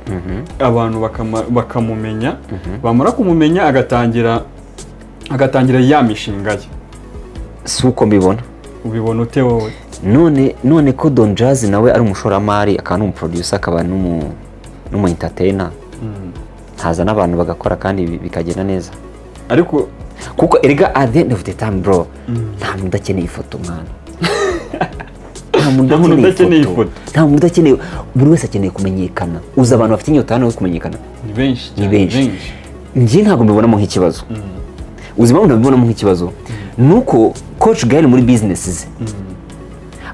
abantu bakamumenya, bamara kumumenya agatangira ya mishinga ye. Si uko mbibona. Ubibona ute wowe? None ko Don Jazz nawe ari umushoramari, akaba n'umuproducer, akaba n'umu entertainer, haza n'abantu bagakora kandi bikagenda neza. Ariko kuko erega at the end of the time bro, nta muntu udakeneye ifoto mwana. Nta muntu udakeneye ifoto. Nta muntu udakeneye, buri wese akeneye kumenyekana. Uza abantu bafite inyota hano yo kumenyekana. Ni benshi. Ni benshi. Njye ntabwo mbibonamo nk'ikibazo. Uzi impamvu ntabibonamo nk'ikibazo? Nuko Coach Gael muri business ze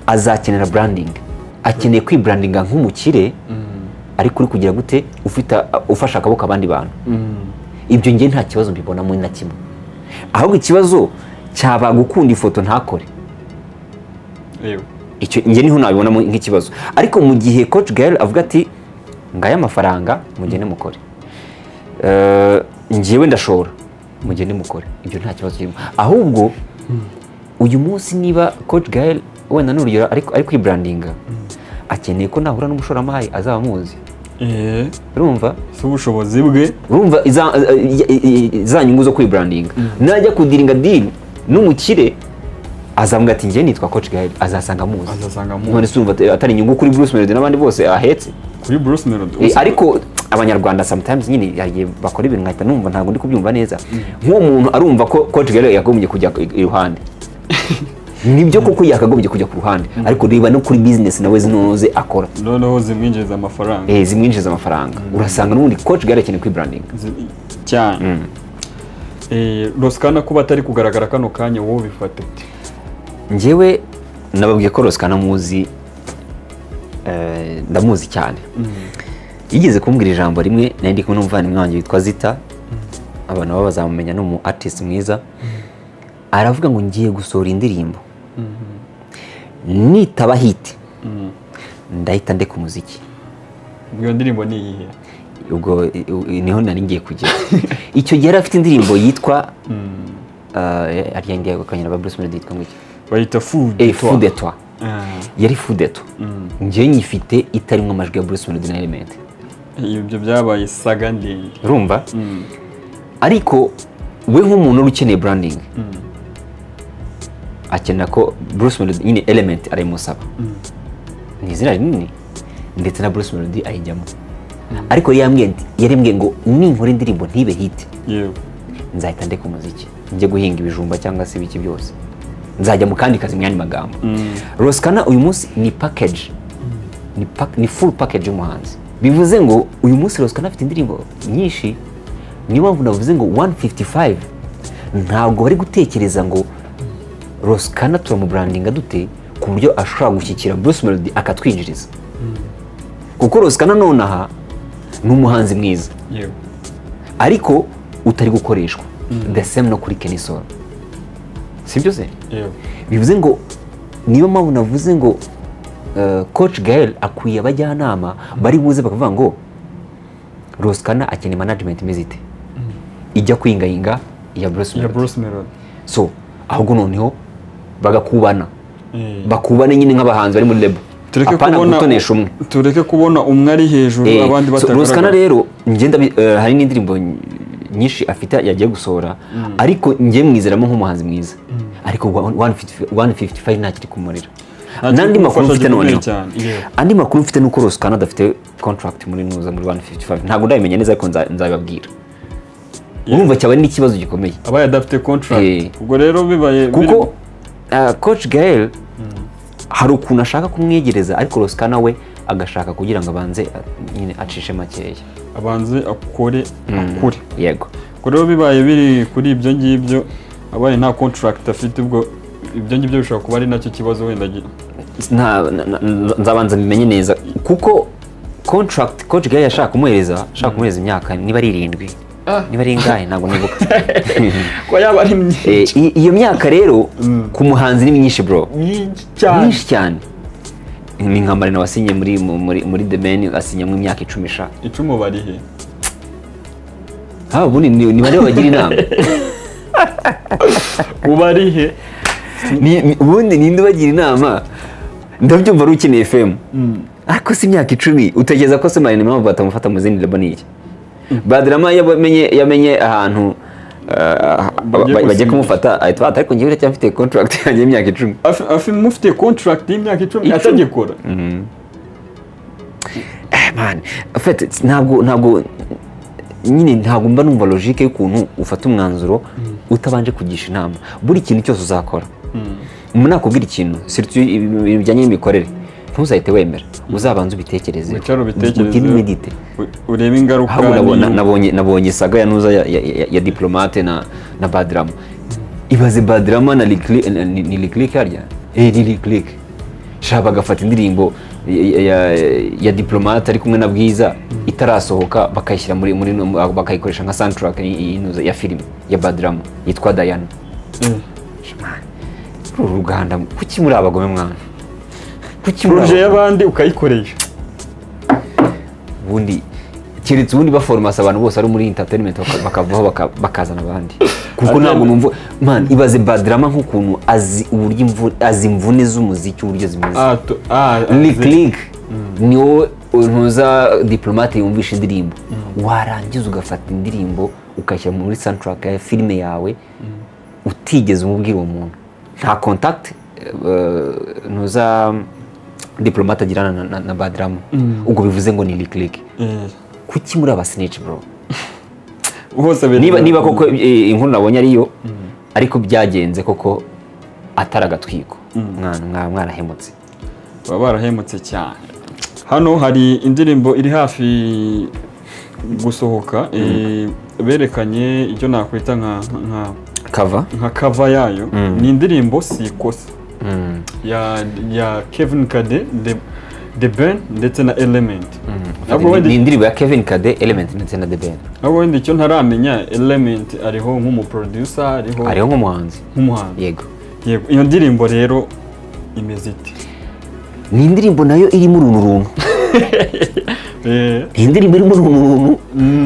azakenera branding. Akeneye kwibrandinga nk'umukire, ariko uri kugira gute ufite ufasha akaboko abandi bantu. Ibyo ngiye nta kibazo mbibonamo na kimwe. Ahubwo ikibazo cyaba gukunda ifoto ntakore. Icyo ngiye niho nabibonamo nk'ikibazo. Ariko mu gihe Coach Gael avuga ati ngaya amafaranga mugende mukore, ngiyewe ndashora mugende mukore, ibyo nta kibazo kirimo. Ahubwo uyu munsi niba Coach Gael wenda n'urugero ari kwibrandinga, akeneye ko nahura n'umushoramari azaba amuzi. Urumva? Si ubushobozi bwe. Urumva za nyungu zo kwibrandinga. Najya kudiringa deal n'umukire azavuga ati njye nitwa Coach Gael, azasanga amuzi. None se urumva atari inyungu kuri Bruce Melody n'abandi bose ahetse? Kuri Bruce Melody. Ariko abanyarwanda sometimes nyine yagiye bakora ibintu nkahita numva ntabwo ndi kubyumva neza. Nk'uwo muntu arumva ko Coach Gael yagombye kujya iruhande. Nibyo koko yakagombye kujya ku ruhande, ariko reba no kuri business nawe zinoze akora. Noneho zimwinjiza amafaranga. Zimwinjiza amafaranga. Urasanga n'ubundi Coach Gael akeneye kwibranding cyane. Roskana kuba atari kugaragara kano kanya wowe bifata ute? Njyewe nababwiye ko Roskana muzi, ndamuzi cyane. Yigeze kumbwira ijambo rimwe, nari ndi kumwe n'umuvandimwe wanjye witwa Zita, abantu baba bazamumenya, ni umu artist mwiza. Aravuga ngo ngiye gusohora indirimbo, nitaba hit ndahita ndeka umuziki. Iyo ndirimbo ni iyihe? Ubwo niho nari ngiye kugera. Icyo gihe yari afite indirimbo yitwa ariya ngiye gukanyira ba Bruce Melody yitwa ngo iki? Bayita Fou de Toi. Fou de Toi. Yari Fou de Toi. Njye nyifite itarimo amajwi ya Bruce Melody na Element. Ibyo byabaye saga ndende. Urumva? Ariko we nk'umuntu ukeneye branding, akenera ko Bruce Melody nyine Element arayimusaba. Ni izina rinini ndetse na Bruce Melody ayijyamo. Ariko yarembwiye ngo ninkora indirimbo ntibe hit, nzahita ndeka umuziki. Njye guhinga ibijumba cyangwa se ibiki byose, nzajya mu kandi kazi. Mu yandi magambo, Ross Kana uyu munsi ni package, ni full package y'umuhanzi. Bivuze ngo uyu munsi Ross Kana afite indirimbo nyinshi. Niyo mpamvu navuze ngo 155 ntabwo bari gutekereza ngo Ross Kana turamubrandinga dute ku buryo ashobora gushyikira Bruce Melody akatwinjiriza, kuko Ross Kana nonaha ni umuhanzi mwiza ariko utari gukoreshwa. The same no kuri Kenny Sol, sibyo se? Yego. Bivuze ngo niyo mpamvu navuze ngo Coach Gael akwiye abajyanama bari buze bakavuga ngo Ross Kana akeneye management imeze ite, ijya kwingayinga iya Bruce Ya Melody. Bruce Melody. So ahubwo noneho bagakubana, bakubane nyine nk'abahanzi bari muri label, Tureke apana kubona gutonesha umwe. Tureke kubona umwe ari hejuru, abandi So, Ross Kana batagaragara. rero ngenda hari n'indirimbo nyinshi afite yagiye gusohora, ariko njye mwizeramo nk'umuhanzi mwiza, ariko 155 ntakiri kumurira. Ntakiri N'andi makuru kumufasha mfite gikomeye noneho, cyane. Yego. andi makuru mfite nuko Ross Kana adafite contract muri nuza muri 155. Ntabwo ndabimenya neza, ariko nzabibabwira. Urumva cyaba ari n'ikibazo gikomeye. Abaye adafite contract. Ubwo rero bibaye Kuko Coach Gael hari ukuntu ashaka kumwegereza, ariko Ross Kana we agashaka kugira ngo abanze nyine acishe makeya. Abanze akore akure. Yego. Ubwo rero bibaye biri kuri ibyo ngibyo, abaye nta contract afite, ubwo ibyo ngibyo bishobora kuba ari nacyo kibazo wenda Nzabanza mbimenye neza, kuko contract Coach Gael yashaka kumuhereza imyaka niba ari 7, niba ari ingahe, ntabwo nibuka. Ko yaba ari myinshi. Iyo myaka rero ku muhanzi ni myinshi, bro. Myinshi cyane. Myinshi cyane. Ni nka Marina wasinye muri The Ben, asinyamo imyaka 10 sha. 10 bari he? Ha, ubundi ni bande babagira inama? Ubu ari he? Ubundi ninde ubagira inama? Ndabyumva ari ukeneye fame, ariko si imyaka 10. Utekereza ko se Marina impamvu batamufata mu zindi label ni iki? Badrama yamenye ahantu Bagiye bagiye gusinya. kumufata, ahita bata, ariko njyewe ndacyafite contract yanjye y'imyaka 10. Mufite contract y'imyaka 10 10. Atagikora. Man, en fait, ntabwo nyine, ntabwo mba numva logique y'ukuntu ufata umwanzuro utabanje kugisha inama. Buri kintu cyose uzakora, umuntu nakubwira ikintu, surtout ibintu bijyanye n'imikorere, ntuzahite wemera, uzabanze ubitekereze. Wicare ubitekereze. Ugende umedite. Urebe ingaruka Ahubwo n'inyungu. nabonye saga ya nuza ya Diplomate na Badrama. Ibaze Badrama na Lick, ni Lick harya, ni Lick sha, bagafata indirimbo ya Diplomate ari kumwe na Bwiza itarasohoka, bakayishyira muri bakayikoresha nka soundtrack y'Inuza ya filime ya Badrama yitwa Diana. Man, uru ruganda, kuki muri abagome mwana? Kuki muri Projet abagome? y'abandi ukayikoresha. Ubundi keretse ubundi baforomasa abantu bose ari muri entertainment bakavaho, bakazana abandi, kuko ntabwo numva, man. Ibaze Badrama nk'ukuntu azi uburyo azi imvune z'umuziki uburyo zimeze. Ah, Lick Lick ni wowe ntuza Diplomate yumvisha indirimbo, warangiza ugafata indirimbo ukayishyira muri soundtrack ya filime yawe utigeze umubwira uwo muntu. Nta contact ntuza Diplomate agirana na Badrama. Ubwo bivuze ngo ni Lick Lick. Kuki muri aba snitch, bro? Bose Niba koko inkuru nabonye ariyo, ariko byagenze koko atari agatwiko, mwana mwarahemutse. Baba barahemutse cyane. Hano hari indirimbo iri hafi gusohoka, berekanye icyo nakwita nka Cover. Nka cover yayo. Ni indirimbo Si Ikosa ya Kevin Kade, The Ben ndetse na Element. Ntabwo wenda Ni indirimbo ya Kevin Kade, Element ndetse na The Ben. Ntabwo wenda icyo ntaramenya, Element ariho nk'umuproducer, ariho Ariho nk'umuhanzi. Nk'umuhanzi. Yego. Yego. Iyo ndirimbo rero imeze ite? Ni indirimbo nayo irimo uruntu runtu. Ni indirimbo irimo uruntu runtu.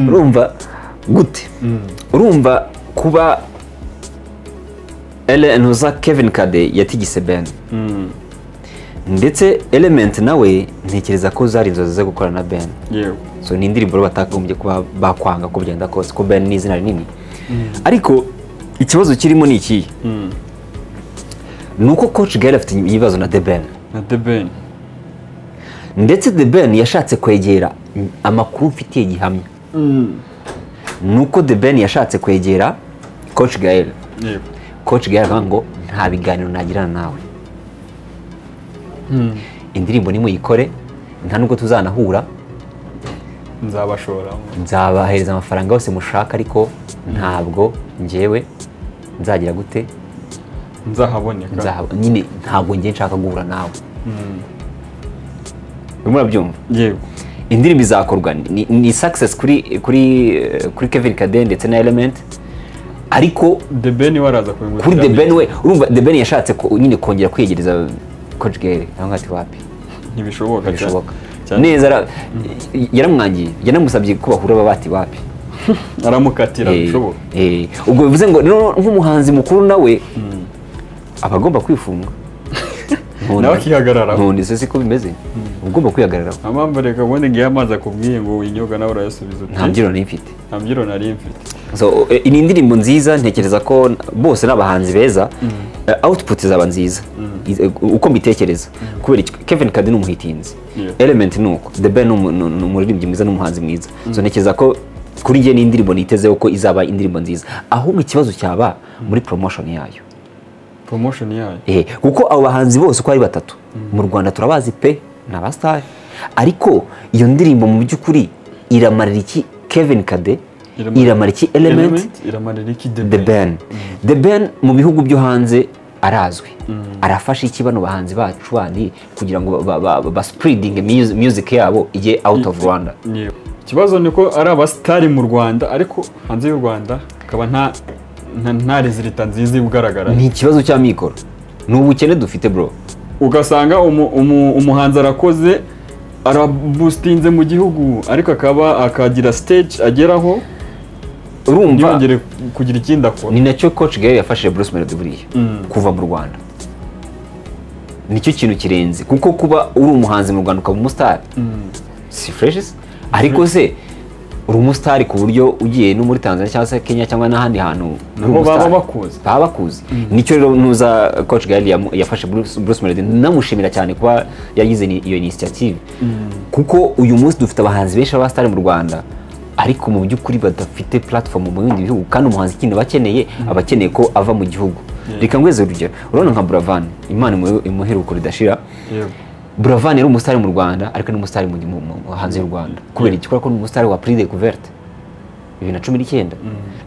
Urumva gute? Urumva kuba ntuza Kevin Kade yatigise Ben, ndetse Element nawe ntekereza ko zari inzozi zo gukorana na Ben. So ni indirimbo rero batakagombye kuba bakwanga ko byenda kose, ko Ben ni izina rinini. Ariko ikibazo kirimo ni ikihe? Ni uko Coach Gael afite ibibazo na The Ben. Na The Ben. Ndetse The Ben yashatse kwegera, amakuru mfitiye gihamya ni uko The Ben yashatse kwegera Coach Gael. Coach Gael aravuga ngo nta biganiro nagirana nawe, indirimbo nimuyikore, nta nubwo tuzanahura, nzabashora, nzabahereza amafaranga yose mushaka, ariko ntabwo njyewe nzagira gute, nzahaboneka nyine ntabwo njye nshaka guhura nawe. Urimo urabyumva? Yego. Indirimbo izakorwa ni success kuri Kevin Kade ndetse na Element, ariko The Ben we araza kuri The Ben we urumva The Ben yashatse nyine kongera kwiyegereza Coach Gael, nawe ati wapi, ntibishoboka neza. Yaramwangiye, yanamusabye ko bahura bati wapi, aramukatira bishoboka. Ubwo bivuze ngo nk'umuhanzi mukuru nawe aba agomba kwifunga nawe akihagarara. None se siko bimeze, ugomba kwihagararaho. Amambo reka ubundi ngiye amazi akubwiye ngo winyoga nawe urayasubiza uti nta mbyiro nari mfite, nta mbyiro nari mfite. So ni indirimbo nziza, ntekereza ko bose n'abahanzi beza, output izaba nziza uko mbitekereza, kubera Kevin Kade ni umuhitinzi, Element ni uko, The Ben ni umuririmbyi mwiza n'umuhanzi mwiza. So ntekereza ko kuri njye ni indirimbo nitezeho ko izaba indirimbo nziza, ahubwo ikibazo cyaba muri promotion yayo. Promotion yayo kuko abo bahanzi bose uko ari batatu mu Rwanda turabazi pe, ni abastar, ariko iyo ndirimbo mu by'ukuri iramarira iki Kevin Kade, iramarira iki Element, iramarira iki The Ben. The Ben mu bihugu byo hanze arazwi, arafasha iki bano bahanzi bacu bandi kugira ngo ba spreading music yabo ijye out of Rwanda. Ikibazo ni ko ari abasitari mu Rwanda, ariko hanze y'u Rwanda akaba nta rezilita nziza igaragara. Ni ikibazo cya mikoro, ni ubukene dufite bro. Ugasanga umuhanzi arakoze, arabustinze mu gihugu, ariko akaba akagira stage ageraho, urumva yongere kugira ikindi akora. Ni nacyo Coach Gael yafashije Bruce Melody buriya kuva mu Rwanda, nicyo kintu kirenze, kuko kuba uri umuhanzi mu Rwanda ukaba umustar si fresh, ariko se uri umusitari ku buryo ugiye no muri Tanzania cyangwa se Kenya cyangwa n'ahandi hantu baba bakuzi, baba bakuzi. Nicyo rero ntuza Coach Gael yafashe Bruce Melody, namushimira cyane kuba yagize iyo initiative, kuko uyu munsi dufite abahanzi benshi b'abasitari mu Rwanda, ariko mu by'ukuri badafite platform mu bindi bihugu, kandi umuhanzi ikintu bakeneye abakeneye ko ava mu gihugu. Reka ngweze urugero, urabona nka Buravan, Imana imuheruko ridashira. Buravan yari umusitari mu Rwanda, ariko ni umusitari hanze y'u Rwanda. Kubera iki? Kubera ko ni umusitari wa Prix Découverte 2019.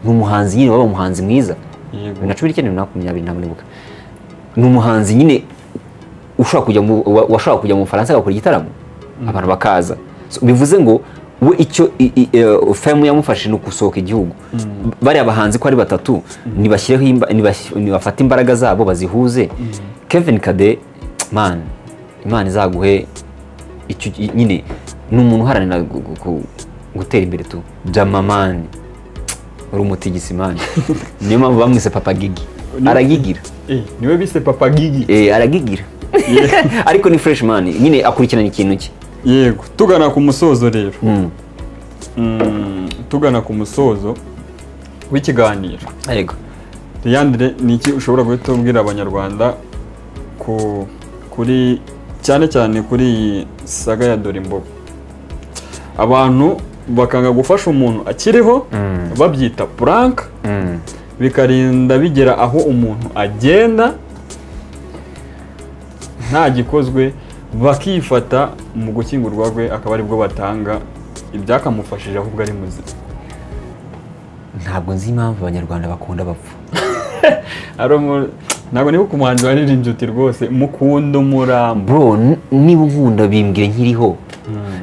Ni umuhanzi nyine waba umuhanzi mwiza 2019 na 2020 ntabwo nibuka. Ni umuhanzi nyine ushobora kujya washobora kujya mu Faransa agakora igitaramo abantu bakaza. Bivuze ngo we icyo fame yamufashe ni ukusohoka igihugu. Bari abahanzi ko ari batatu, nibashyireho nibafate imbaraga zabo bazihuze. Kevin Kade man, Imana izaguhe icyo nyine, ni umuntu uharanira gutera imbere tu. Jamamani uri umutigisi man, niyo mpamvu bamwise Papa Gigi, aragigira. Niwe bise Papa Gigi, aragigira. Ariko ni fresh man nyine, akurikirana ikintu cye. Yego, tugana ku musozo rero. Tugana ku musozo w'ikiganiro. Yego. Leandre, ni iki ushobora guhita ubwira abanyarwanda kuri cyane cyane kuri iyi saga ya Dore Imbogo? Abantu bakanga gufasha umuntu akiriho, babyita prank, bikarinda bigera aho umuntu agenda nta gikozwe, bakifata mu gukingurwa rwe akaba aribwo batanga ibyakamufashije ahubwo ari muzima. Ntabwo nzi impamvu abanyarwanda bakunda bapfa. Ntabwo niba umuhanzi waririmbye uti rwose mukunda umurambo. Bro, niba unkunda bimbwire nkiriho,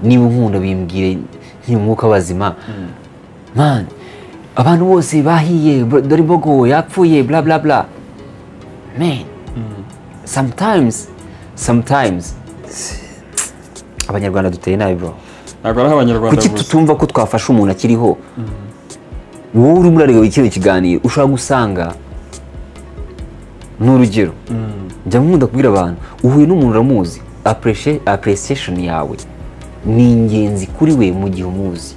niba unkunda bimbwire nkiri umwuka w'abazima. Man, abantu bose bahiye, Dore Imbogo yapfuye, bla bla bla. Man, sometimes abanyarwanda duteye nabi bro. Ntabwo ari abanyarwanda gusa. Kuki tutumva ko twafasha umuntu akiriho? Wowe urimo urareba kino kiganiro ushobora gusanga n'urugero, njya nkunda kubwira abantu, uhuye n'umuntu uramuzi, appreciation yawe ni ingenzi kuri we mu gihe umuzi.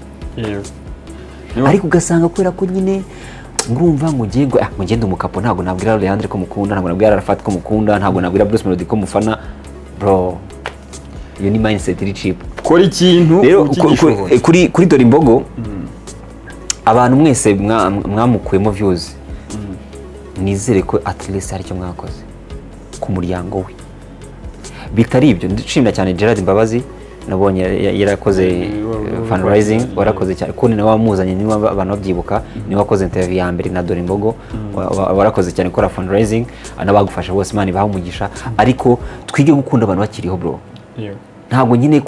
Ariko ugasanga kubera ko nyine ngurumva ngo ngiye ngo ngende umukapo, ntabwo nabwira Leandre ko mukunda, ntabwo nabwira Arafat ko mukunda, ntabwo nabwira Bruce Melody ko mufana. Bro, iyo ni mindset iri cheap. Kora ikintu rero kuri Dore Imbogo, abantu mwese mwamukuyemo views, Nizere ko at least hari icyo mwakoze ku muryango we. Bitari ibyo, ndishimira cyane Gerard Mbabazi, nabonye yarakoze fundraising, warakoze cyane, kuko ni nawe wamuzanye, niba abantu babyibuka, niwe wakoze interview ya mbere na Dore Imbogo. Warakoze cyane gukora fundraising, n'abagufasha bose Imana ibahe umugisha. Ariko twige gukunda abantu bakiriho, bro. Ntabwo nyine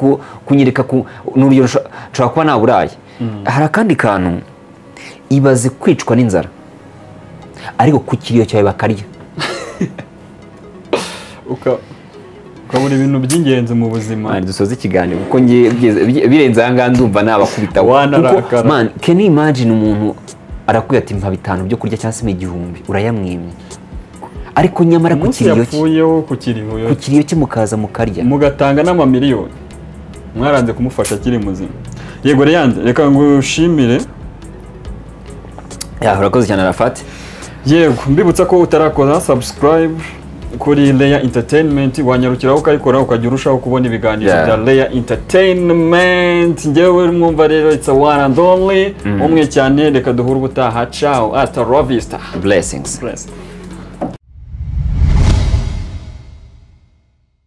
kunyereka ku n'urugero nshobora kuba naburaye. Hari akandi kantu, ibaze kwicwa n'inzara ariko ku kiriyo cyawe bakarya. Ukabura ibintu by'ingenzi mu buzima. Man, dusoze ikiganiro, kuko ngiye birenze aha ngaha ndumva nabakubita. Wanarakara. Kuko, man, can you imagine umuntu arakubwira ati mpa 5 byo kurya cyangwa se mpa 1000, urayamwimye, ariko nyamara ku umunsi kiriyo cye, yapfuyeho, ku kiriyo, ku kiriyo cye mukaza mukarya, mugatanga n'amamiliyoni, mwaranze kumufasha akiri muzima. Yego Leandre, reka ngushimire. Ya, urakoze cyane, Arafat. Yego, mbibutsa ko utarakora subscribe kuri Leya Entertainment, wanyarukiraho ukayikora, ukajya urushaho kubona ibiganiro bya Leya Entertainment. Njyewe mwumva rero, it's a one and only, umwe cyane. Reka duhure ubutaha. Ciao, hasta la vista. Blessings. Bless.